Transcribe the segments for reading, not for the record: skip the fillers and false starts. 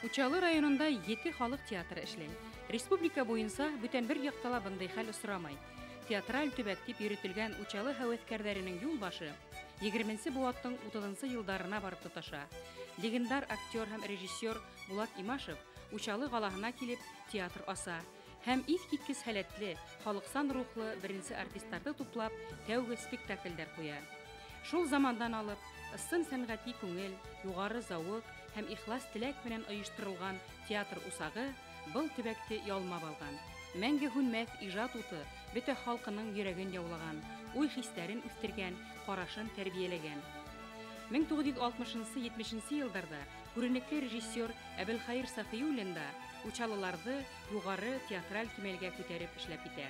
Учалы районында 7 халыҡ театры эшләй. Республика буйынса бүтән бер яҡта ла бындай хәл осрамай. Театраль төбәк тип йөрөтөлгән Учалы һәүәҫкәрҙәренең юл башы 20-нсе быуаттың 30-нсы йылдарына барып тоташа. Легендар актер һәм режиссер Булат Имашев Учалы ҡалаһына килеп театр аса һәм иҫ киткес һәләтле, халыҡсан рухлы беренсе артистарҙы туплап, тәүге спектаклдәр ҡуя. Шул замандан алып, ысын сәнғәти күңел, юғары зауыҡ һәм ихлас теләк менән ойошторолған театр усағы был төбәкте ялмап алған. Мәңге һүнмәҫ ижад уты бөтә халҡының йөрәген яулаған, уй-хистәрен үҫтергән, ҡарашын тәрбиәләгән. 1960-70 йылдарҙа күренекле режиссер Әбелхәйер Сафиуллин да учалыларҙы юғары театраль кимәлгә күтәреп эшләп китә.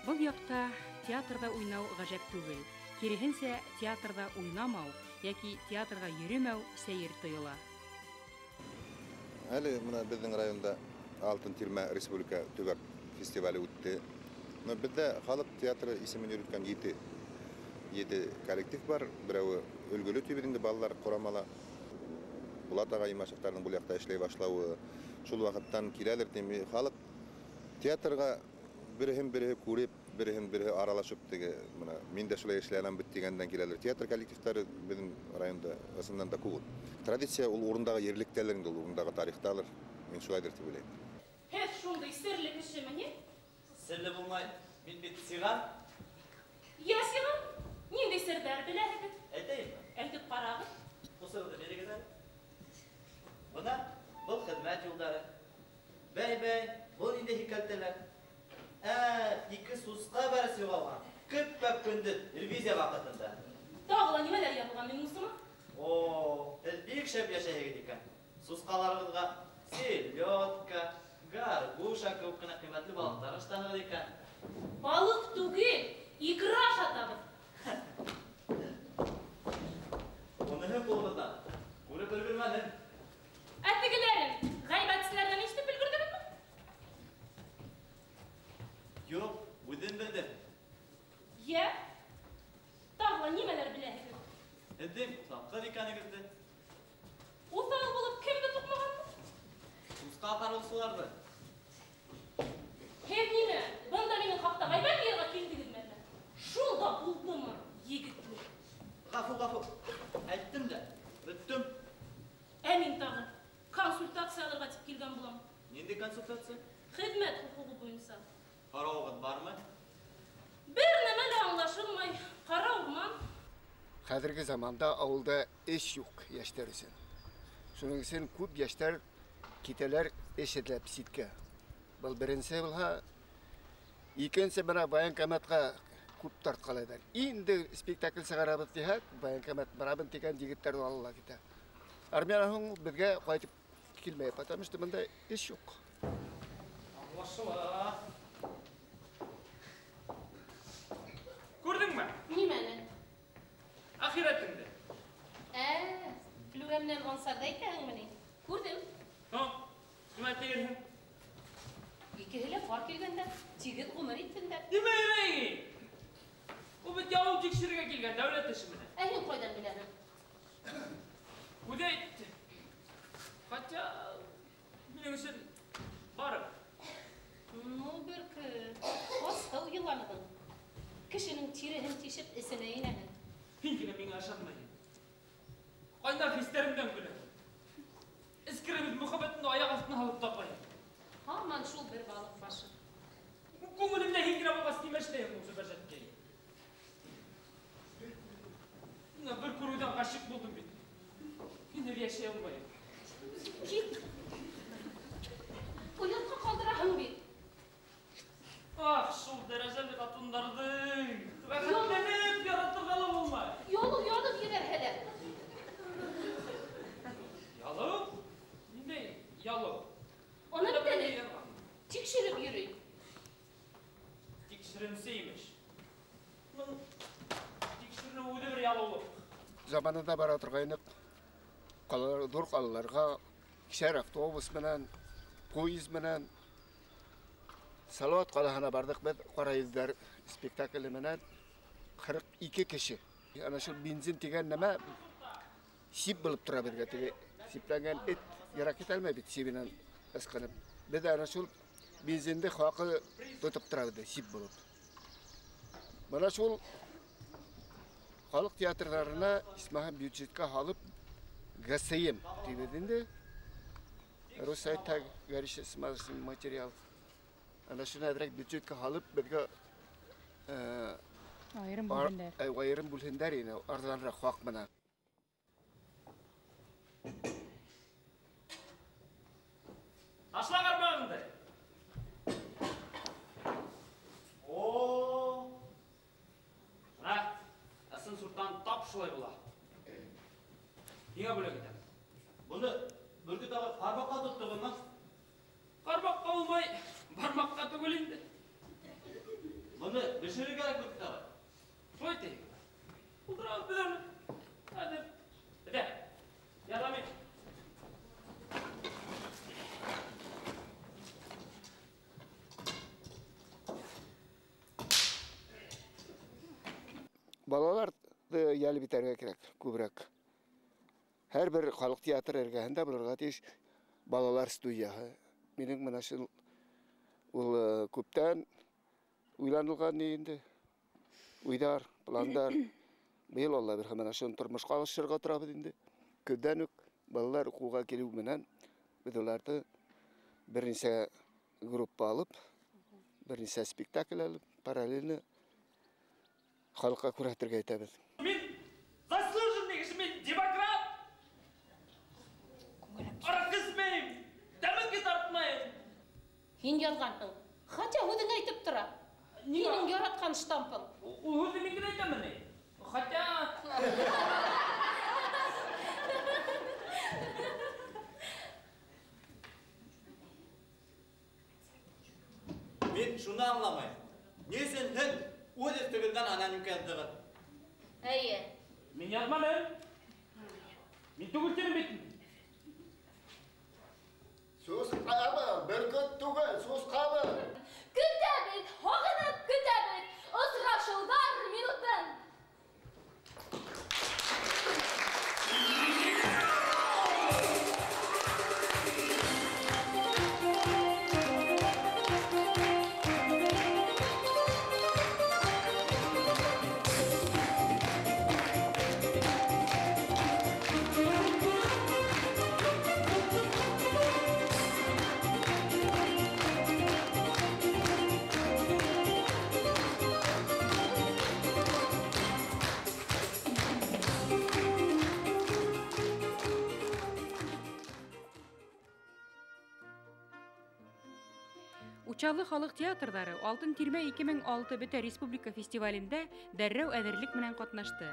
Был яҡта театрҙа уйнау ғәжәп түгел. Киреһенсә, театрҙа уйнамау йәки театрға йөрөмәү сәйер тойола. Әле бына беҙҙең районда Алтын тирмә республика төбәк фестивале үтте. Беҙҙә халыҡ театры исемен йөрөткән 7 коллектив бар. Берәүе өлгөлө тип инде балалар ҡорамала. Булат ағай Имашевтарҙың был яҡта эшләй башлауы шул ваҡыттан киләлер тим. Халыҡ театрға береһен береһе күреп, береһен береһе аралашып теге бына мин дә шулай эшләй алам бит тигәндән киләлер. Театр коллективтары беҙҙең районда ысыннан да күп. Традиция ул урындағы ерлектәлер инде, ул урындағы тарихталыр. Мин шулайҙыр тип уйлайым. Һеҙ шундай серле кешеме ни? Серле булмай, мин бит сиған. Йә сиған, ниндәй серҙәр беләһегеҙ? Әйтәйемме? Әйтеп ҡарағыҙ. Ҡусығыҙҙы бирегеҙ әле. Бына был хеҙмәт юлдары. Бәй-бәй, был ниндәй һикәлтәләр? Ике сусҡа бәрәс юғалған. Көппәк көндөҙ ревизия ваҡытында. Тағы ла нимәләр яҙылған минең усыма? О, һеҙ бик шәп йәшәйһегеҙ икән. Сусҡаларығыҙға селедка, горбуша кеүек кенә ҡиммәтле балыҡтар аштанығыҙ икән. Балыҡ түгел, икра ашатабыҙ. Уныһы ҡулығыҙҙан күреп өлгөрмәнем. Ә тегеләрен ғәйбәтселәрҙән ишетеп өлгөрҙөгөҙмө? Юҡ, үҙем белдем. Йә, тағы ла нимәләр беләһегеҙ? Һеҙҙең уҫал ҡыҙ икәнегеҙҙе. Уҫал булып кемде туҡмағанмын? Сусҡа ҡараусыларҙы. Һеҙ нимә, бында минең хаҡта ғәйбәт йыйырға килдегеҙме әллә? Шул да булдымы, егетлек? Ғәфү, ғәфү, әйттем дә, бөттөм. Ә мин тағы консультация алырға тип килгән булам. Ниндәй консультация? Хеҙмәт хоҡуғы буйынса. Һорауығыҙ бармы? Бер нәмә лә аңлашылмай. Ҡара урман. Хәҙерге заманда ауылда эш юҡ йәштәр өсөн. Шуның өсөн күп йәштәр китәләр эш эҙләп ситкә. Был беренсе булһа, икенсе бына военкоматҡа күп тартҡалайҙар. Инде спектакль сығарабыҙ тиһәк, военкомат барабын тигән егеттәр алла китә. Армиянан һуң беҙгә ҡайтып килмәй, потому что бында эш юҡ. Аңлашыла. Күрҙеңме? Нимәне? Әхирәтеңде. Флүрә менән Ансарҙы әйтәһеңме ни? Күрҙем. Һо, нимә тиерһең? Икеһе лә пар килгәндә, тигеҙ ғүмер иттендә. Нимә йөрәйһең? Ул бит ялыу тикшерергә килгән дәүләт эше менән. Ә һин ҡайҙан беләһең? Үҙе әйтте. Хотя минең өсөн барып. Ну, Бөркөт, аҫыл йыланһың. Кешенең тиреһен тишеп эсенә инәһең. Һин генә миңә ышанмайһың. Ҡайнар хистәремдән көләһең. Эскеребеҙ мөхәббәтемде аяҡ аҫтына һалып тапайым. Һаман шул бер балыҡ башы. Күңелемдә һин генә булғас, нимә эшләйем ул Зөбәржәткәй? Мин бер күреүҙән ғашиҡ булдым бит. Һин һеҙ йәшәй алмайым. Кит. Оятҡа ҡалдыраһың бит. Ах, шул дәрәжәле ҡатындарҙы рәхәтләнеп яратырға ла булмай. Ялыу янып ебәрһәләр. Ялыу? Ниндәй ялыу? Ана бит әле тикшереп йөрөй. Тикшеренсе имеш. Тикшеренеү үҙе бер ялыулыҡ. Заманында бара торғайныҡ. Ҡалалар, ҙур ҡалаларға кишәр автобус менән, поезд менән. Салават ҡалаһына барҙыҡ беҙ Ҡара йөҙҙәр спектакле менән 42 кеше. Ана шул бензин тигән нәмә сип булып тора беҙгә теге. Сипләнгән эт ерак китә алмай бит сибенән ысҡынып. Беҙ ана шул бензинде хаҡы тотоп торабыҙ сип булып. Бына шул халыҡ театрҙарына исмаһам бюджетка һалып ГСМ тибеҙ инде. Рус әйтә горюче смазочный материал. Ана шуны әҙерәк бюджетка һалып беҙгә айырым бүлһендәр. Айырым бүлһендәр ине, арзанраҡ хаҡ менән. Ташла ҡармағыңды. О! Бына ысын суртан тап шулай була. Һиңә бүләк итәм. Быны Бөркөт ағай ҡармаҡҡа тоттоғоно? Ҡармаҡҡа булмай, бармаҡҡа түгел инде. Быны бешерергә кәрәк, Бөркөт ағай. Шулай итәйек. Булдырабыҙ беҙ уны. Хәҙер. Әйҙә, ярҙам ит. Балаларҙы йәлеп итәргә кәрәк күберәк. Һәр бер халыҡ театры эргәһендә булырға тейеш балалар студияһы. Минең бына шул ул күптән уйланылған инде. Уйҙар, пландар. Быйыл Алла бирһә менә шуны тормошҡа ашырырға торабыҙ инде. Көҙҙән үк балалар уҡыуға килеү менән беҙ уларҙы бер нисә группа алып, бер нисә спектакль алып, параллельно халыҡҡа күрһәтергә итәбеҙ. Мин заслуженный кеше, мин демократ. Араҡы эсмәйем, тәмәке тартмайым. Һин яҙғанһың. Хотя үҙең әйтеп тора. Һинең яратҡан штампың. Ул һүҙҙе мин генә әйтәмен ни. Хотя Мин шуны аңламайым. Ни өсөн һеҙ үҙ өҫтөгөҙҙән анонимка яҙҙығыҙ? Эйе. Мин яҙманым. Мин түгел тинем бит. Сусҡабы, бөркөт түгел, сусҡабы. Көтәбеҙ, һағынып көтәбеҙ. Осрашыуҙар минутын. Учалы халыҡ театрҙары Алтын тирмә 2006 бөтә республика фестивалендә дәррәү әҙерлек менән ҡатнашты.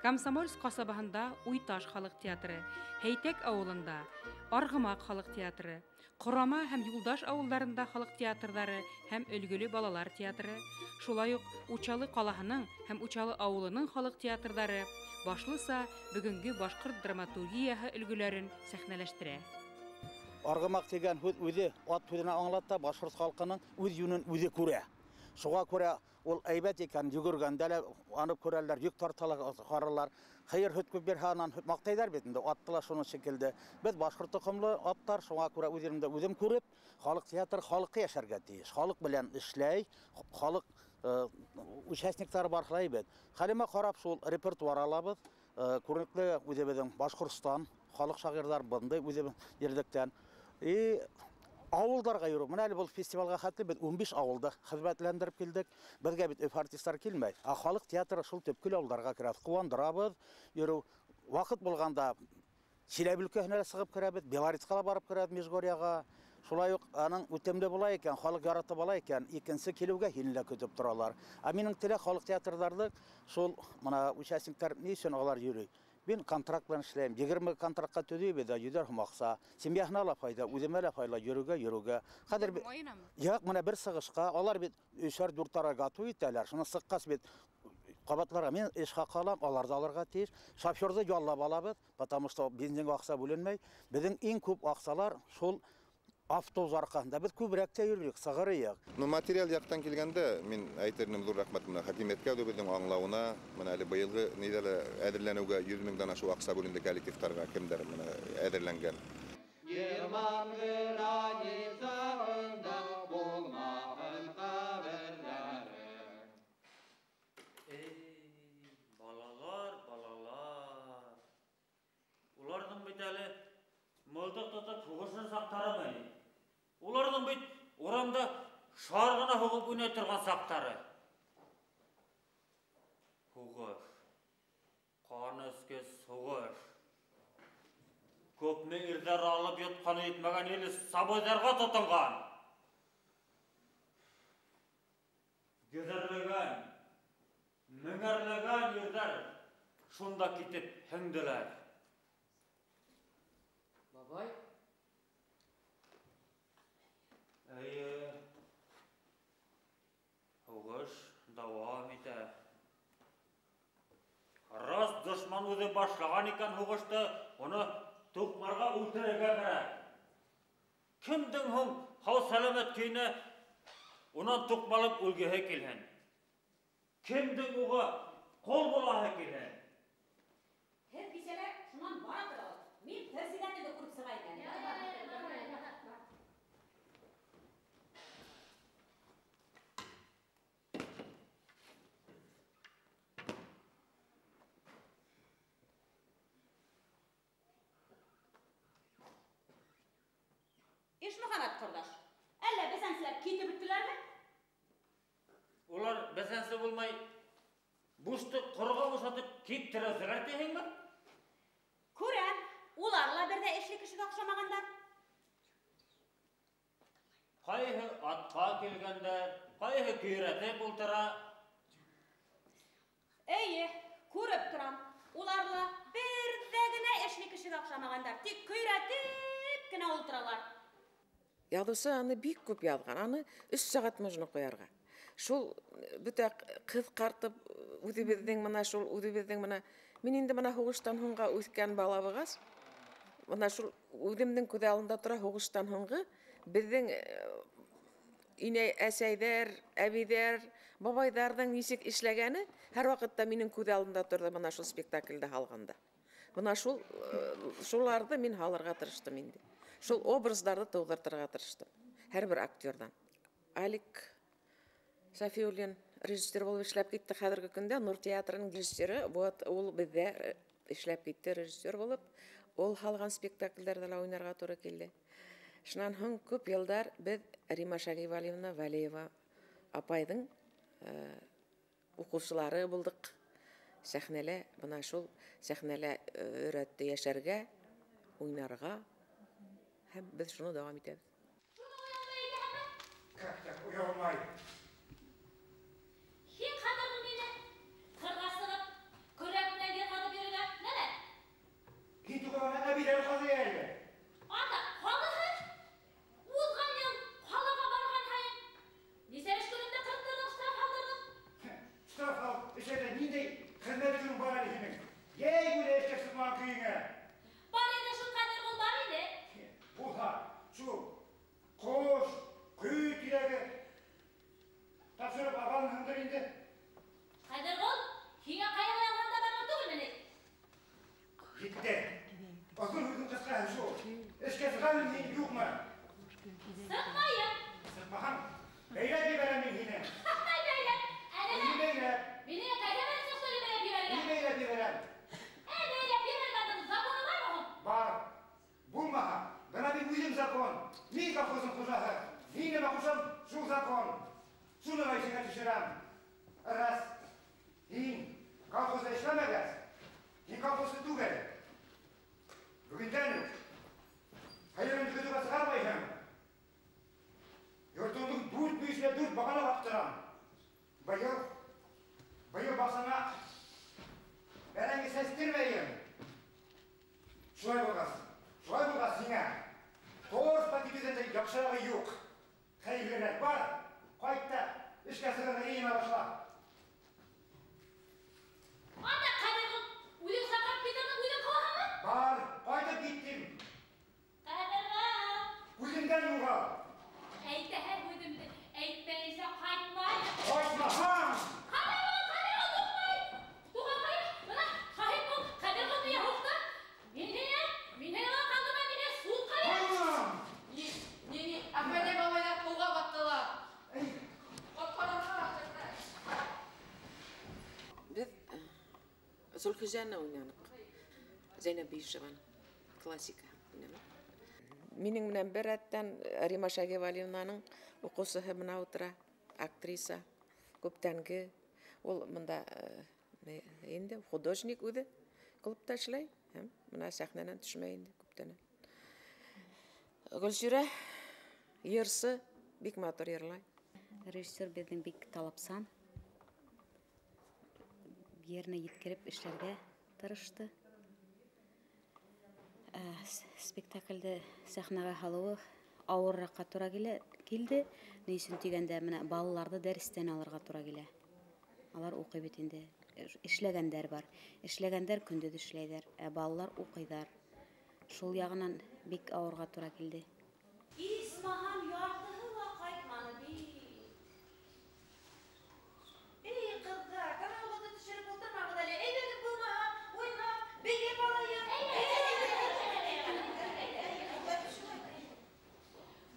Комсомольск ҡасабаһында Уйташ халыҡ театры, Һәйтәк ауылында Арғымаҡ халыҡ театры, Ҡорама һәм Юлдаш ауылдарында халыҡ театрҙары һәм Өлгөлө балалар театры, шулай уҡ Учалы ҡалаһының һәм Учалы ауылының халыҡ театрҙары башлыса бөгөнгө башҡорт драматургияһы өлгөләрен сәхнәләштерә. Арғымаҡ тигән һүҙ үҙе ат һүҙенә аңлата, башҡорт халҡының үҙ йүнен үҙе күрә. Шуға күрә ул әйбәт икән, йүгергәндә лә аны күрәләр, йөк тарталар, ҡаралар. Хәйер һөт күп бирһә, анан һөт маҡтайҙар бит инде, атты ла шуның шикелле. Беҙ башҡорт тоҡомло аттар, шуға күрә үҙ еремдә үҙем күреп, халыҡ театры халыҡҡа йәшәргә тейеш. Халыҡ белән эшләй, халыҡ участниктары бар шулай бит. Хәлемә ҡарап шул репертуар алабыҙ. Күренекле үҙебеҙҙең Башҡортостан халыҡ шағирҙар бындай үҙебеҙ ерлектән. И ауылдарға йөрөү. Менә әле был фестивалға хәтле беҙ 15 ауылда хеҙмәтләндереп килдек. Беҙгә бит Өфө артистар килмәй. Ә халыҡ театры шул төпкөл ауылдарға керә. Ҡыуандырабыҙ. Йөрөү ваҡыт булғанда Силәбе өлкәһенә лә сығып керәбеҙ, Белорецҡа ла барып керәбеҙ, Межгорьяға. Шулай уҡ аның үтемле була икән, халыҡ яратып ала икән, икенсе килеүгә һине лә көтөп торалар. Ә минең теләк халыҡ театрҙарҙы шул мына участниктар ни өсөн алар йөрөй? Мин контракт белән эшләйем. 20 контрактҡа төҙөйбөҙ ҙә, йөҙәр һум аҡса. Семьяһына ла файҙа, үҙемә лә файҙа, йөрөүгә, йөрөүгә. Хәҙер Юҡ, мына бер сығышҡа алар бит өсәр, дүрт ай гату итәләр. Шуны сыҡҡас бит ҡабатларға мин эш хаҡы алам, алар ҙа алырға тейеш. Шоферҙы яллап алабыҙ, потому что бензинға аҡса бүленмәй. Беҙҙең иң күп аҡсалар шул Автобус арҡаһында беҙ күберәк тә йөрөйөк, сығырыйыҡ. Ну, материал яҡтан килгәндә, мин әйтер инем ҙур рәхмәт менән хакимиәткә беҙҙең аңлауына, менә әле быйылғы ниҙә лә әҙерләнеүгә 100 меңдән ашыу аҡса бүленде коллективтарға, кемдәр менә әҙерләнгән. Герман границаһында булмаһын ҡәберләре. Эй, балалар, балалар. Уларҙың бит әле мылтыҡ тотоп һуғышыр саҡтарымы ни? Уларҙың бит урамда шар ғына һуғып уйнай торған саҡтары. Һуғыш. Ҡан эскес һуғыш. Күпме ирҙәр алып йотҡаны етмәгән ил сабыйҙарға тотонған. Йөҙәрләгән, меңәрләгән ирҙәр шунда китеп һеңделәр. Бабай? Эйе. Һуғыш дауам итә. Рас дошман үҙе башлаған икән һуғышты, уны туҡмарға үлтерергә кәрәк. Кемдең һуң һау-сәләмәт көйөнә унан туҡмалып үлгеһе килһен? Кемдең уға ҡол булаһы килһен? Һеҙ кисәләр шунан бара торағыҙ. Мин председателде күреп сығайым әле. Ишмөхәмәт ҡорҙаш, әллә бесәнселәр китеп бөттөләрме? Улар бесәнсе булмай, бушты ҡороға бушатып киптерәселәр тиһеңме? Күрәм, улар ла бер ҙә эшле кешегә оҡшамағандар. Ҡайһы атҡа килгәндәр, ҡайһы көйрәтеп ултыра. Эйе, күреп торам. Улар ла бер ҙә генә эшле кешегә оҡшамағандар, тик көйрәтеп кенә ултыралар. Яҙыусы аны бик күп яҙған, аны 3 сәғәт можно ҡуярға. Шул бөтә ҡыҙ ҡартып үҙебеҙҙең мына шул үҙебеҙҙең мына мин инде мына һуғыштан һуңға үҫкән бала булғас, мына шул үҙемдең күҙ алдында тора һуғыштан һуңғы беҙҙең инәй, әсәйҙәр, әбейҙәр, бабайҙарҙың нисек эшләгәне һәр ваҡытта минең күҙ алдында торҙо мына шул спектаклде һалғанда. Мына шуларҙы мин һалырға тырыштым инде. Шул образдарҙы тыуҙыртырға тырыштым һәр бер актерҙан. Алик Сафиуллин режиссер булып эшләп китте хәҙерге көндә Нур театрының режиссеры, вот ул беҙҙә эшләп китте режиссер булып, ул һалған спектаклдәрҙә лә уйнарға тура килде. Шунан һуң күп йылдар беҙ Рима Шагивалиевна Валиева апайҙың уҡыусылары булдыҡ. Сәхнәлә, бына шул сәхнәлә өйрәтте йәшәргә, уйнарға. Һәм беҙ шуны дауам итәбеҙ. Как так уялмай? Һин ҡатырҙың мине. Ҡырға сығып, көрәк менән ер ҡаҙып йөрөгә нәмә? Һин туғанға әбейҙәр ҡаҙый әле. Ата, ҡалыһы? Уҙған йыл ҡалаға барған һайын нисә эш көнөндә ҡырҡтырҙың, штраф алдырҙың? Штраф алып, эшләрҙә ниндәй хеҙмәт көнөң бар әле һинең? Йәй бүлә эшкә сыҡмаған көйөңә. Бар ине шул ҡәҙер ул бар ине. Булһа, шул ҡош, көй тирәге тапшырып алғанһыңдыр инде. Ҡәҙергол, һиңә ҡайғы ялғанда барған түгелме ни? Етте. Оҙон һүҙҙең ҡыҫҡаһы шул. Эшкә сығамын мин, юҡмы? Сыҡмайым. Сыҡмаһаң, бәйләп ебәрәм мин һине. Бәйләп? Әле Мин бәйләп. Мине ҡайҙа барып сыҡты бәйләп ебәрергә? Мин бәйләп ебәрәм. Ә, бәйләп ебәргәндең законы бармы һуң? Бар. Булмаһа, бына мин үҙем закон. Мин колхоздың хужаһы. Мин нимә ҡушам, шул закон. Шуны ла иҫеңә төшөрәм. Рас, һин колхозда эшләмәгәс, һин колхозсы түгел. Бөгөндән үк һыйырыңды көтөүгә сығармайһың. Йортоңдоң дүрт мөйөшөнә дүрт бағана баҡтырам. Быйыл баҡсаңа бәрәңге сәстермәйем. Шулай булғас һиңә торфта китеүҙән дә яҡшырағы юҡ. Хәйерлерәк бар, ҡайт та эшкә сығырға йыйына башла. Ата, Ҡәҙергол, үҙең саҡырып китерҙең, үҙең ҡыуаһыңмы? Бар, ҡайтып киттем. Ҡәҙергол. Күҙемдән юғал. ал. Әйтәһе һүҙемде, әйтмәйенсә ҡайтмайым. Ҡайтмаһаң! Ҡалай ул, ҡалай ул, туҡмай. Туғанҡайым, бына шаһит бул, ҡәбер ҡыҙ миңә һуҡты. Мин һине, мин һине бына ҡалдырмайым, мин һине судҡа бирәм. Ни, ни, ни, Әхмәҙәй бабайҙар һыуға баттылар. Ҡотҡарырға кәрәк. Беҙ Зөлхижәне уйнаныҡ. Зәйнәб Биишеваны, классика уйнаныҡ. Минең менән бер рәттән Рима Шагивалиевнаның уҡыусыһы бына ултыра, актриса, күптәнге. Ул бында инде художник үҙе, клубта эшләй, һәм бына сәхнәнән төшмәй инде күптән. Гөлсирә йырсы, бик матур йырлай. Режиссер беҙҙең бик талапсан. Еренә еткереп эшләргә тырышты. Спектакльде сәхнәгә һалыуы ауырыраҡҡа тура килде. Ни өсөн тигәндә, менә балаларҙы дәрестән алырға тура килә. Алар уҡый бит инде. Эшләгәндәр бар. Эшләгәндәр көндөҙ эшләйҙәр, ә балалар уҡыйҙар. Шул яғынан бик ауырға тура килде. Исмаһам яртыһы ла ҡайтманы бит. Эй, ҡыҙҙар, карауаты төшөрөп ултырмағыҙ әле. Әйҙәгеҙ булмаһа, уйнап, бейеп алайыҡ.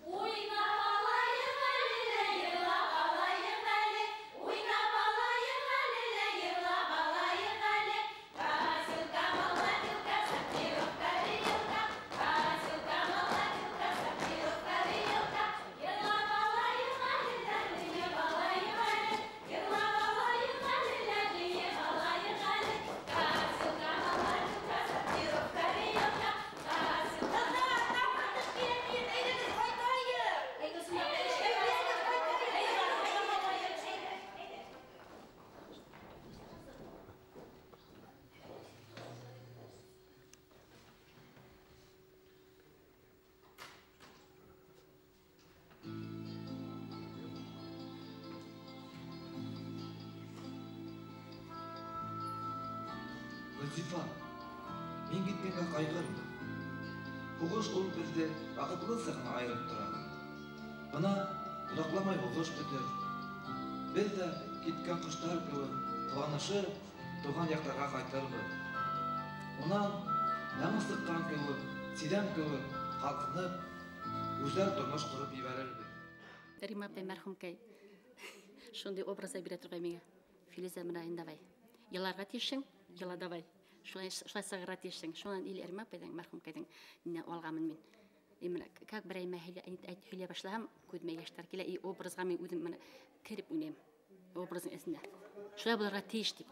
Уйнап алайыҡ әле лә, йырлап алайыҡ әле. Уйнап алайыҡ әле лә, йырлап алайыҡ әле. Косилка, молотилка, сортировка, вилка. Косилка, молотилка, сортировка, вилка. Йырлап алайыҡ әле лә, бейеп алайыҡ әле. Йырлап алайыҡ әле лә, бейеп алайыҡ әле. Косилка, молотилка, сортировка, вилка. Косилка. Ҡыҙҙар, тапҡыртыш килеп ет, әйҙәгеҙ ҡайтайыҡ. Әйҙәгеҙ ҡайтайыҡ. Гөлзифа, мин киткәнгә ҡайғырма. Һуғыш ул беҙҙе ваҡытлыса ғына айырып тора. Бына оҙаҡламай һуғыш бөтөр. Беҙ ҙә киткән ҡоштар кеүек ҡыуанышып тыуған яҡтарға ҡайтырбыҙ. Унан яңы сыҡҡан кеүек, сиҙәм кеүек ҡалҡынып, гүзәл тормош ҡороп ебәрербеҙ. Рима апай мәрхүмкәй шундай образда бирә торғай миңә. Филизә, менә инде давай. Йыларға тейешһең, йыла давай. Шулай шулай сығырға тейешһең. Шунан ил Рима апайҙың мәрхүмкәйҙең нине алғанмын мин. И менә как берәй әйтеп һөйләй башлаһам, күҙемә йәштәр килә. И образға мин үҙем менә кереп уйнайым. Образың эсендә. Шулай булырға тейеш тип.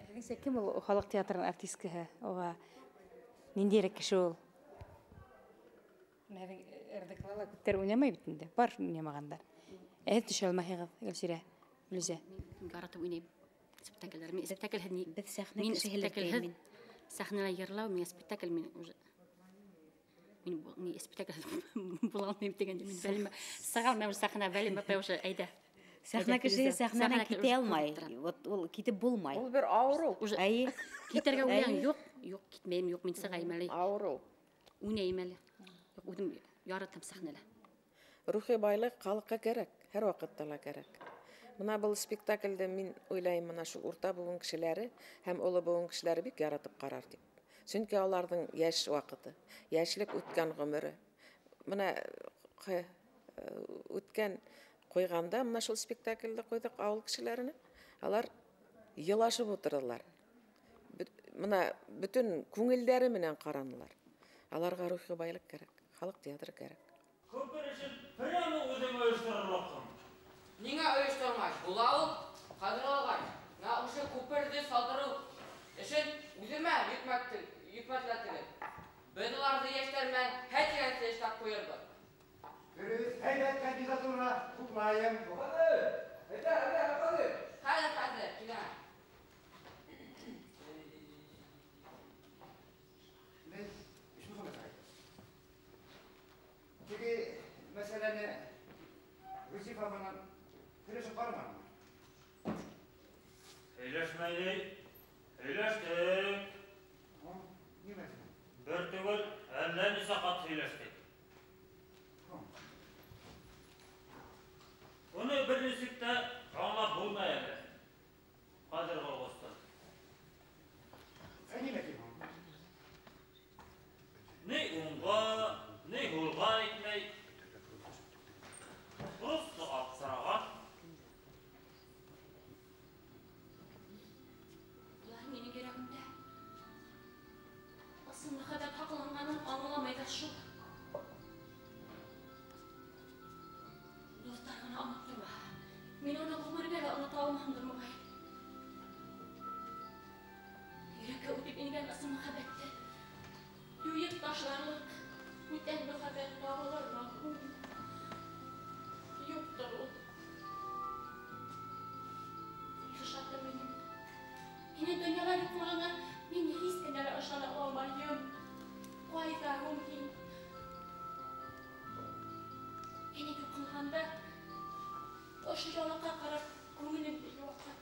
Һеҙҙеңсә кем ул халыҡ театрының артисткаһы? Уға ниндәйерәк кеше ул? Менә һеҙҙең РДК-ла күптәр уйнамай бит инде. Бар уйнамағандар. Ә һеҙ төшә алмайһығыҙ, Гөлсирә, Гөлүзә. Мин яратып уйнайым спектакльдәр. Мин спектакльһеҙ ни? Беҙ сәхнә Мин кешеһе лә спектакльһеҙ тейем мин. сәхнәлә йырлау, миңә спектакль мин уже мин ни спектакль була алмайым тигәндә мин белмәм. Сыға алмайым сәхнә, белмәм, апай уже әйҙә. Сәхнә Әйҙә, кешеһе Филүзә. сәхнәнән Сәхнә китә кеше алмай. тора. Вот ул китеп булмай. Ул бер ауырыу. Уже Әйе. китергә уйлайым, Әйе. юҡ, юҡ, китмәйем, юҡ, мин сығайым әле. Ауырыу. Уйнайым әле. Юҡ, үҙем яратам сәхнәлә. Рухи байлыҡ халыҡҡа кәрәк, һәр ваҡытта ла кәрәк. Бына был спектаклде мин уйлайым, мына шул урта быуын кешеләре һәм оло быуын кешеләре бик яратып ҡарар тип. Сөнки аларҙың йәш ваҡыты, йәшлек үткән ғүмере. Мына үткән ҡуйғанда мына шул спектаклде ҡуйҙыҡ ауыл кешеләренә. Алар йылашып ултырҙылар. Мына бөтөн күңелдәре менән ҡаранылар. Аларға рухи байлыҡ кәрәк, халыҡ театры кәрәк. Күпер эшен прямо үҙең ойошторорлоҡһоң. Ниңә ойоштормай? Була ул, ҡәҙер алғай. Мына ошо күперҙе салдырыу эшен үҙемә йөкмәтләтегеҙ. Беҙ уларҙы йәштәр менән һәр тигәнсе эшләп ҡуйырбыҙ. Дөрөҫ, һәйбәт кандидатура хуплайым. Әйҙә, әйҙә, Ҡәҙер. Хәҙер, хәҙер, киләм. Беҙ Ишмөхәмәт ағай. Теге мәсьәләне Гөлзифа менән һөйләшеп ҡараманыңмы? Һөйләшмәй, һөйләштек. Нимә тине? Бер түгел, әллә нисә ҡат Дөрөҫ шул. Дуҫтар ғына оноттормаһа. Мин уны ғүмергә лә онота алмаһамдыр моғайын. Йөрәккә үтеп ингән ысын мөхәббәтте юйып ташларлыҡ бүтән мөхәббәт табылырмы һуң? Юҡтыр ул. Иршатым минең. Һинең донъяла юҡлығыңа мин һис кенә лә ышана алмайым. Ҡайҙа һуң һин? Һине юҡынғанда ошо яулыҡҡа ҡарап күңелемде йыуатҡан.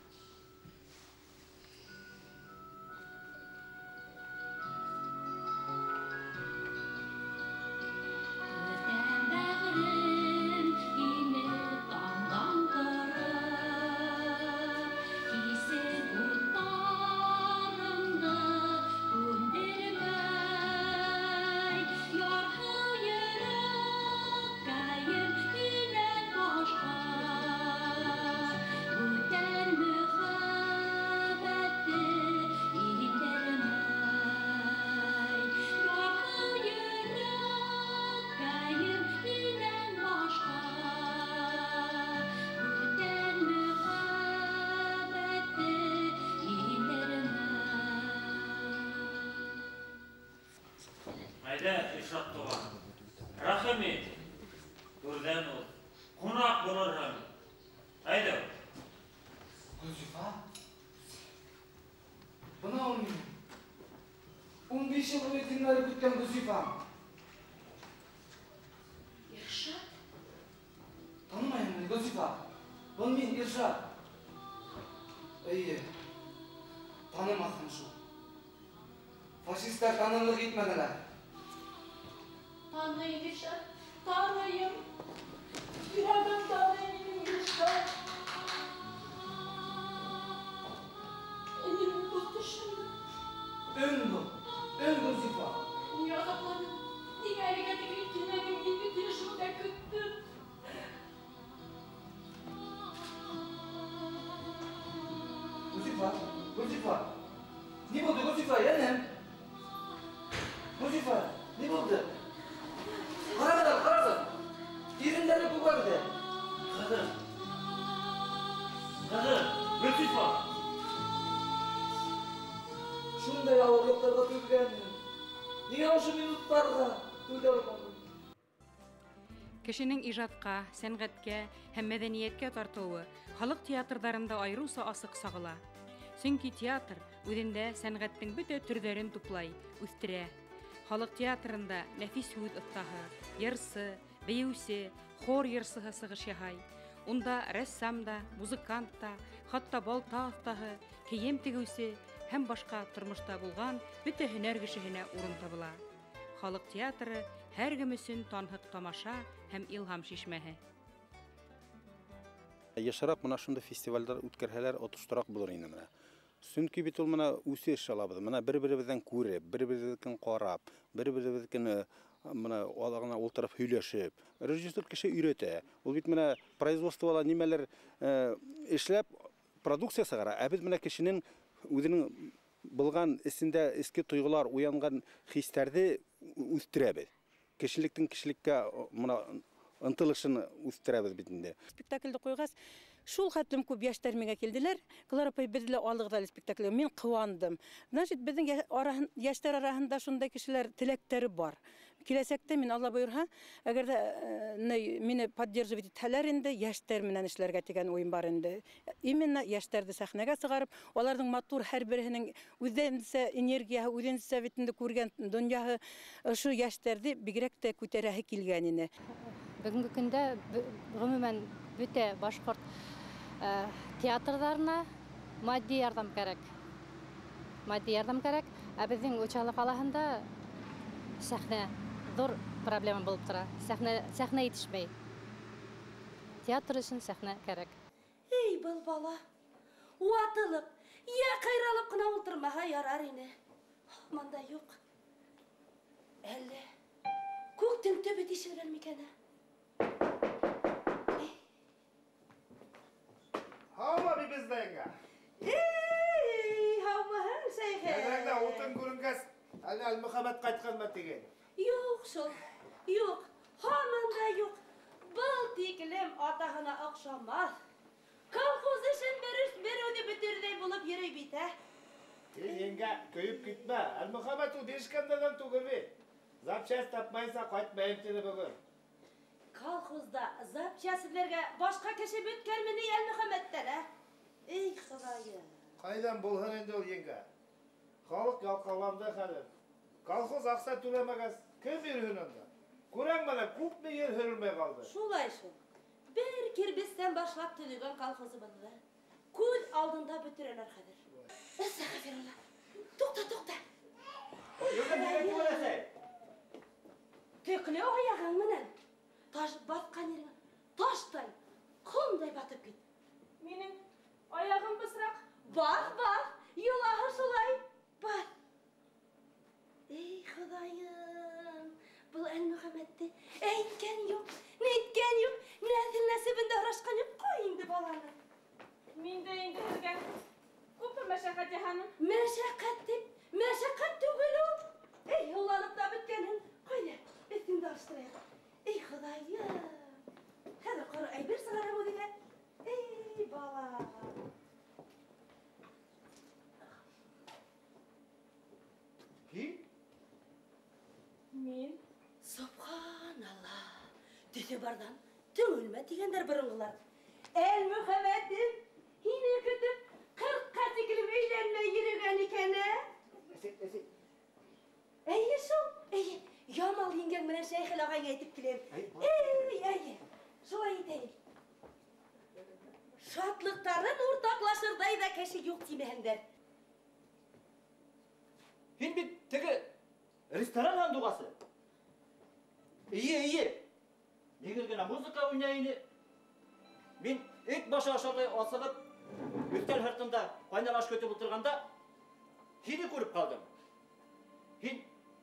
Бәғрем һине таңдан тороп, кисеп уттарыңды һүндермәй, ярһыу йөрәккәйем һинән башҡа бүтән мөхәббәтте индермәй, ярһыу йөрәккәйем һинән башҡа бүтән мөхәббәтте индермәй. Әйҙә, Илшат туған, рәхим ит, түрҙән уҙ, ҡунаҡ булырһың. Әйҙә. Гөлзифа? Бына ул минең. 15 йыл буйы тилмереп көткән Гөлзифам. Иршат? Танымайһыңмы, Гөлзифа? Был мин, Иршат. Эйе, танымаҫһың шул. Фашистар танырлыҡ итмәнеләр. Таныйым, Иршат, таныйым. Йөрәгем таный минең, Иршат. Инде был төшөмө? Өн был, өн, Гөлзифа. Ниңә азапланың? Ниңә әлегә тиклем килмәнең? Мин бит һине шунда көттөм. Гөлзифа, Гөлзифа. Ни булды, Гөлзифа, йәнем? Гөлзифа, ни булды? Ҡарағыҙ әле, ҡарағыҙ. Ирендәре күгәрҙе. Ҡыҙым. Ҡыҙым, Гөлзифа. Шундай ауырлыҡтарға түҙгәнмен. Ниңә ошо минуттарға түҙә алманым? Кешенең ижадҡа, сәнғәткә һәм мәҙәниәткә тартылыуы халыҡ театрҙарында айырыуса асыҡ сағыла. Сөнки театр үҙендә сәнғәттең бөтә төрҙәрен туплай, үҫтерә. Халыҡ театрында нәфис һүҙ оҫтаһы, йырсы, бейеүсе, хор йырсыһы сығыш яһай. Унда рәссам да, музыкант та, хатта балта оҫтаһы, кейем тегеүсе һәм башҡа тормошта булған бөтә һөнәр кешеһенә урын табыла. Халыҡ театры һәр кем өсөн танһыҡ тамаша һәм илһам шишмәһе. Йышыраҡ мына шундай фестивалдәр үткәрһәләр отоштораҡ булыр ине мына. Сөнки бит ул мына үҫеш алабыҙ. Мына бер-беребеҙҙән күреп, бер-беребеҙҙекен ҡарап, бер-беребеҙҙекен мына аҙағына ултырып һөйләшеп. Режиссер кеше өйрәтә. Ул бит мына производствола нимәлер эшләп продукция сығара. Ә беҙ мына кешенең үҙенең булған эсендә эске тойғолар, уянған хистәрҙе үҫтерәбеҙ. Кешелектең кешелеккә мына ынтылышын үҫтерәбеҙ бит инде. Спектаклде ҡуйғас, шул хәтлем күп йәштәр миңә килделәр. Клара апай, беҙҙе лә алығыҙ әле спектаклгә. Мин ҡыуандым. Значит, беҙҙең йәштәр араһында шундай кешеләр теләктәре бар. Киләсәктә мин, Алла бойорһа, әгәр ҙә мине поддерживать итһәләр инде, йәштәр менән эшләргә тигән уйым бар инде. Именно йәштәрҙе сәхнәгә сығарып, уларҙың матур һәр береһенең үҙенсә энергияһы, үҙенсә бит инде күргән донъяһы, ошо йәштәрҙе бигерәк тә күтәрәһе килгән ине. Бөгөнгө көндә ғөмүмән бөтә башҡорт театрҙарына матди ярҙам кәрәк. Матди ярҙам кәрәк. Ә беҙҙең Учалы ҡалаһында сәхнә ҙур проблема булып тора. Сәхнә етешмәй. Театр өсөн сәхнә кәрәк. Эй, был бала, ватылып, йә ҡайралып ҡына ултырмаһа ярар ине. Һаман да юҡ. Әллә күктең төбө тишелгән микән? Һаумы, бибеҙҙәйгә? Эй, һаумыһың, Шәйхе? Йәнәңдә утын күренгәс, әле Әлмөхәмәт ҡайтҡанмы тигән? Юҡ шул, юҡ, һаман да юҡ. Был тиклем атаһына оҡшамаҫ. Колхоз эшен бер үҙе бөтөрҙәй булып йөрөй бит, ә? Һин еңгә көйөп китмә. Әлмөхәмәт ул бирешкәндәрҙән түгел бит. Запчасть тапмайынса ҡайтмайым тине бөгөн. Колхозда запчасть эҙләргә башҡа кеше бөткәнме ни Әлмөхәмәттән, ә? Эй, Хоҙайым. Ҡайҙан булһын инде ул еңгә? Халыҡ ялҡауланды хәҙер. Колхоз аҡса түләмәгәс, кем йөрөһөн унда? Күрәң менә күпме ер һөрөлмәй ҡалды. Шулай шул. Бер кирбестән башлап төҙөгән колхозыбыҙҙы күҙ алдында бөтөрәләр хәҙер. Әстәғфирулла. Туҡта, туҡта. Төклө аяғың менән таш баҫҡан ереңә таштай, ҡомдай батып кит. Минең аяғым бысраҡ. Баҫ, баҫ, йолаһы шулай. Баҫ. Эй, Хоҙайым, был Әлмөхәмәтте әйткән юҡ, ниткән юҡ, нәҫел нәсебен дә һорашҡан юҡ. Ҡуй инде баланы. Мин дә инде һеҙгә күпме мәшәҡәт яһаным. Мәшәҡәт тип, мәшәҡәт түгел ул. Эй, һыуланып та бөткәнһең. Ҡайҙа, өҫтөңдө алыштырайыҡ. Эй, Хоҙайым. Хәҙер ҡоро әйбер сығарам үҙеңә. Эй, бала. Һин? Мин. Субханалла. Төҫө барҙан төңөлмә тигәндәр боронғолар. Әлмөхәмәтем һине көтөп 40-ҡа тиклем өйләнмәй йөрөгән икән, ә? Эйе шул, эйе. Ямал еңгәң менән Шәйхел ағайыңа әйтеп киләм. Эй, эйе. Шулай итәйек. Шатлыҡтарын уртаҡлашырҙай ҙа кеше юҡ тимәһендәр. Һин бит теге ресторан һандуғасы. Эйе, эйе. Еңел генә музыка уйнай ине. Мин ит башы ашарҙай асығып, өҫтәл һыртында ҡайнар аш көтөп ултырғанда һине күреп ҡалдым. Һин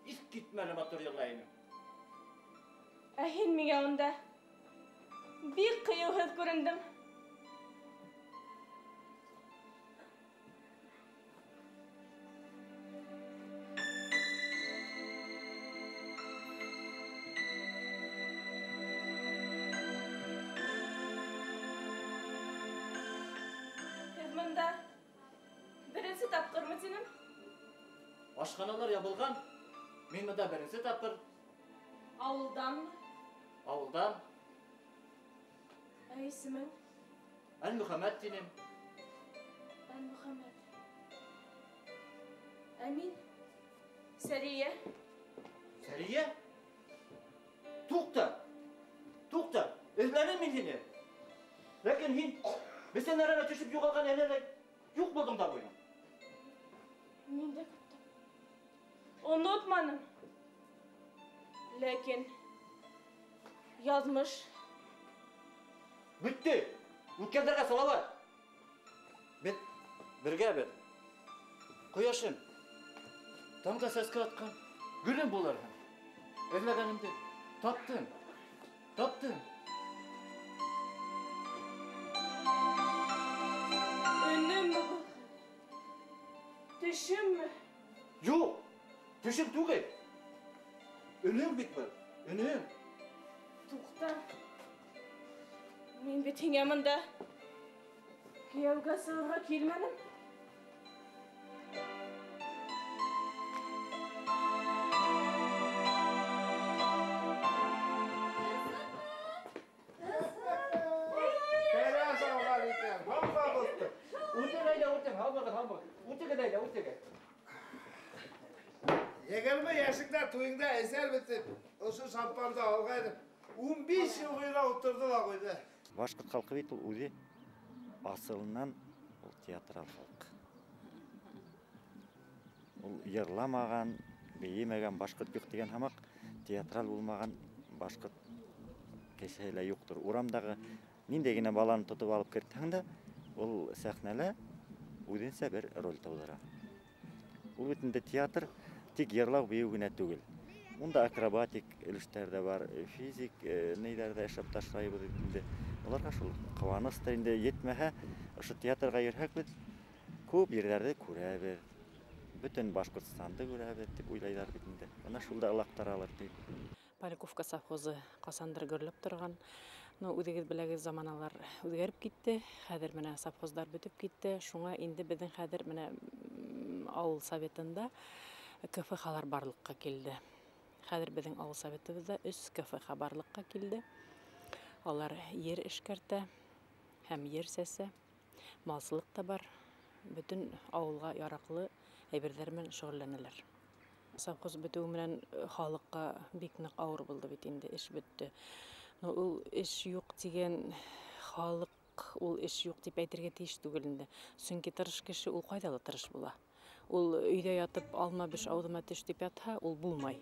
иҫ китмәле матур йырлай инең. Ә һин миңә унда бик ҡыйыуһыҙ күрендең. Һеҙ бында беренсе тапҡырмы тинем? Ашханалар ябылған. Мин бында беренсе тапҡыр. Ауылданмы? Ауылдан. Ә исемең? Әлмөхәмәт тинем. Әлмөхәмәт. Ә мин? Сәрия. Сәрия? Туҡта! Туҡта! Эҙләнем мин һине. Ләкин һин бесән арана төшөп юғалған әләләй юҡ булдың да ҡуйҙың. Мин дә көттөм. Онотманым. Ләкин яҙмыш. Бөттө. Үткәндәргә салауат. Беҙ бергә беҙ. Ҡояшым, таңда сәскә атҡан гөлөм булырһың. Эҙләгәнемде таптым. Таптым. Өнөммө был? Төшөммө? Юҡ, төшөм түгел. Өнөм бит был, өнөм. Туҡта. Мин бит һиңә бында кейәүгә сығырға килмәнем. Кәрәк алған икән, һауға булды. Үтең әйҙә, үтең, һаумығыҙ, һаумығыҙ. Үтегеҙ әйҙә, үтегеҙ. 20 йәшеңдә туйыңда әсәр бөтөп, ошо шампанды алғайным. 15 йыл буйына ултырҙы ла ҡуйҙы. Башҡорт халҡы бит ул үҙе асылынан ул театрал халыҡ. Ул йырламаған, бейемәгән башҡорт юҡ тигән һымаҡ, театрал булмаған башҡорт кешеһе лә юҡтыр. Урамдағы ниндәй генә баланы тотоп алып кертһәң дә, ул сәхнәлә үҙенсә бер роль тыуҙыра. Ул бит инде театр тик йырлау бейеү генә түгел. Унда акробатик өлөштәр ҙә бар, физик нейҙәр ҙә эшләп ташлайбыҙ инде. Уларға шул ҡыуаныс та инде етмәһә, ошо театрға йөрөһәк беҙ күп ерҙәрҙе күрәбеҙ, Бөтөн Башҡортостанды күрәбеҙ тип уйлайҙар бит инде. Бына шул да ылаҡтыралыр тип. Поляковка совхозы ҡасандыр гөрләп торған. Но үҙегеҙ беләгеҙ, заманалар үҙгәреп китте. Хәҙер менә совхоздар бөтөп китте. Шуңа инде беҙҙең хәҙер менә ауыл советында КФХ-лар барлыҡҡа килде. Хәҙер беҙҙең ауыл советыбыҙҙа 3 КФХ барлыҡҡа килде. Алар ер эшкәртә һәм ер сәсә. Малсылыҡ та бар. Бөтөн ауылға яраҡлы әйберҙәр менән шөғөлләнәләр. Совхоз бөтөү менән халыҡҡа бик ныҡ ауыр булды бит инде, эш бөттө. Но ул эш юҡ тигән халыҡ, ул эш юҡ тип әйтергә тейеш түгел инде. Сөнки тырыш кеше ул ҡайҙа ла тырыш була. Ул өйҙә ятып алма беш ауыҙыма төш тип ятһа, ул булмай.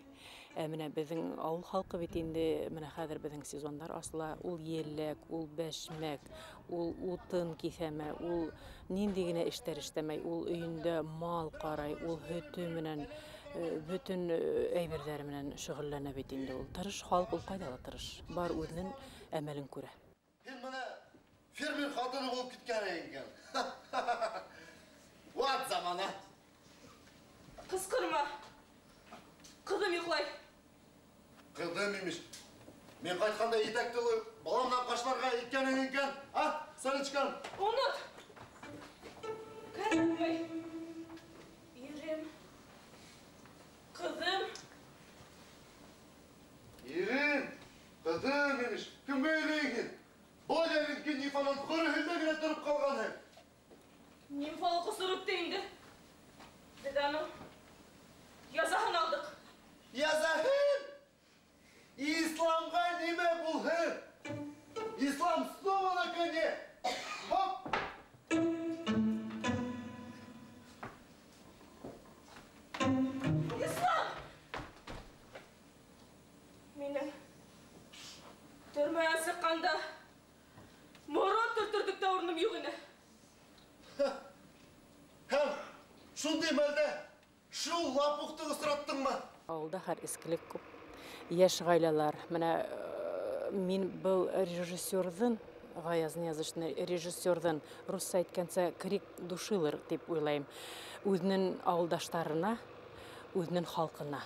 Ә менә беҙҙең ауыл халҡы бит инде, менә хәҙер беҙҙең сезондар асыла, ул еләк, ул бәшмәк, ул утын киҫәмә, ул ниндәй генә эштәр эшләмәй, ул өйөндә мал ҡарай, ул һөтө менән, бөтөн әйберҙәре менән шөғөлләнә бит инде ул. Тырыш халыҡ ул ҡайҙа ла тырыш, бар үҙенең әмәлен күрә. Һин бына фермер ҡатыны булып киткән икән. Ват замана. Ҡысҡырма. Ҡыҙым йоҡлай. Ҡыҙым имеш. Мин ҡайтҡанда итәкте баламдан ҡашларға иткәнең икән. А, Санечкам. Онот. Кәрәкмәй. Ирем. Ҡыҙым. Ирем. Ҡыҙым имеш. Кемгә өйләнгән? Был әле нимфанан ҡороһында генә тороп ҡалғанһың. Нимфалы ҡосор үтте инде. Беҙ аның язаһын алдыҡ. Язаһын? Исламға нимә булһын? Ислам снова на коне. Хоп! Ислам! Минең төрмәнән сыҡҡанда морон төрттөрҙөк тә урыным юҡ ине. Һәм шундай мәлдә шул лапухты осраттыңмы? Ауылда хәҙер эскелек күп. Йәш ғаиләләр. Менә мин был режиссерҙың, Ғаяз Ниязовичтың режиссерҙың русса әйткәнсә крик душилыр тип уйлайым. Үҙенең ауылдаштарына, үҙенең халҡына.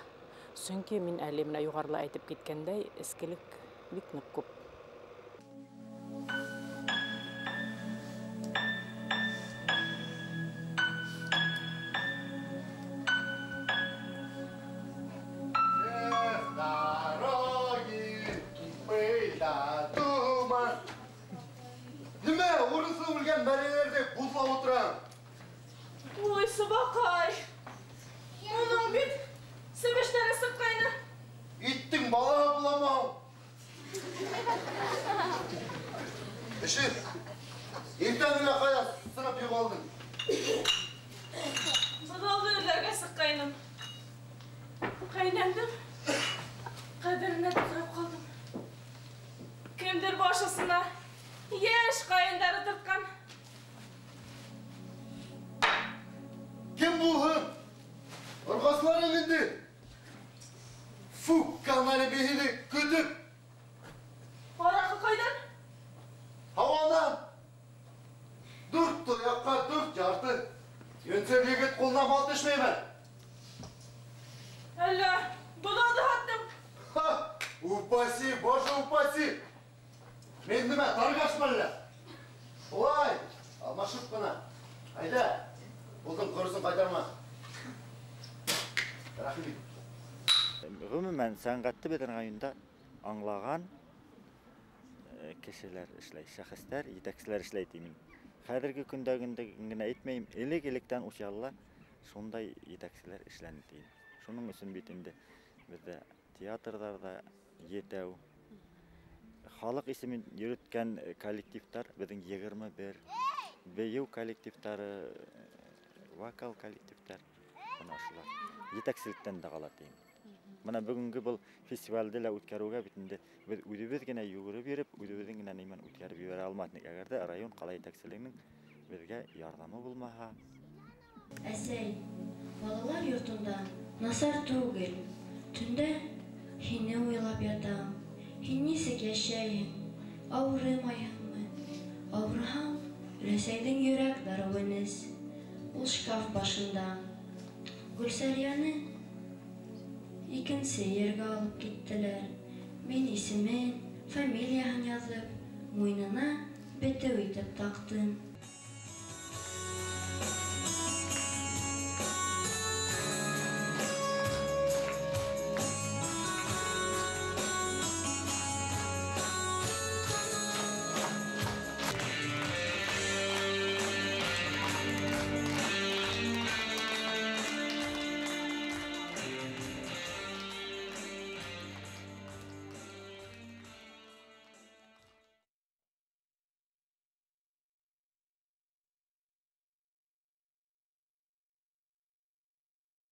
Сөнки мин әле менә юғарыла әйтеп киткәндәй, эскелек бик ныҡ күп. Ой, сыбаҡай! Уның бит себештәре сыҡҡайны. Иттең балаһы буламы һуң? Эшет, иртән генә ҡая сығып юғалдың? Быҙауҙы эҙләргә сыҡҡайным. Ҡәйнәмдең ҡәберенә туҡтап ҡалдым. Кемдер баш осона йәш ҡайындар ултыртҡан. Кем булһын? Ырғасыларың инде. Фу, канале беһине көтөп. Араҡы ҡайҙан? Һауанан. Дүрт тояҡҡа дүрт ярты. Йүнсер егет ҡулына мал төшмәйме? Әллә быҙауҙы һаттым. Ха, упаси, боже упаси. Мин нимә, торгашмы әллә? Улай, алмашып ҡына. Әйҙә. Булдың ҡоросон ҡайтарма. Рәхим ит. Ғөмүмән, сәнғәтте беҙҙең районда аңлаған кешеләр эшләй, шәхестәр, етәкселәр эшләй тимен. Хәҙерге көндә генә әйтмәйем, элек-электән Учалыла шундай етәкселәр эшләне тием. Шуның өсөн бит инде беҙҙә театрҙарҙа етәү, халыҡ исемен йөрөткән коллективтар беҙҙең 21, бейеү коллективтары, вокал коллективтар, бына ошолар етәкселектән дә ҡала тием. Бына бөгөнгө был фестивалде лә үткәреүгә бит инде беҙ үҙебеҙ генә йүгереп йөрөп, үҙебеҙҙең генә нимән үткәреп ебәрә алмаҫ инек. Әгәр ҙә район ҡала етәкселегенең беҙгә ярҙамы булмаһа. Әсәй, балалар йортонда насар түгел. Төндә һине уйлап ятам. Һин нисек йәшәйһең? Ауырымайһыңмы? Ауырыһаң, өләсәйҙең йөрәк дарыуын эс. Ул шкаф башында. Гөлсәрияне икенсе ергә алып киттеләр. Мин исемен, фамилияһын яҙып, муйынына бетеү итеп таҡтым.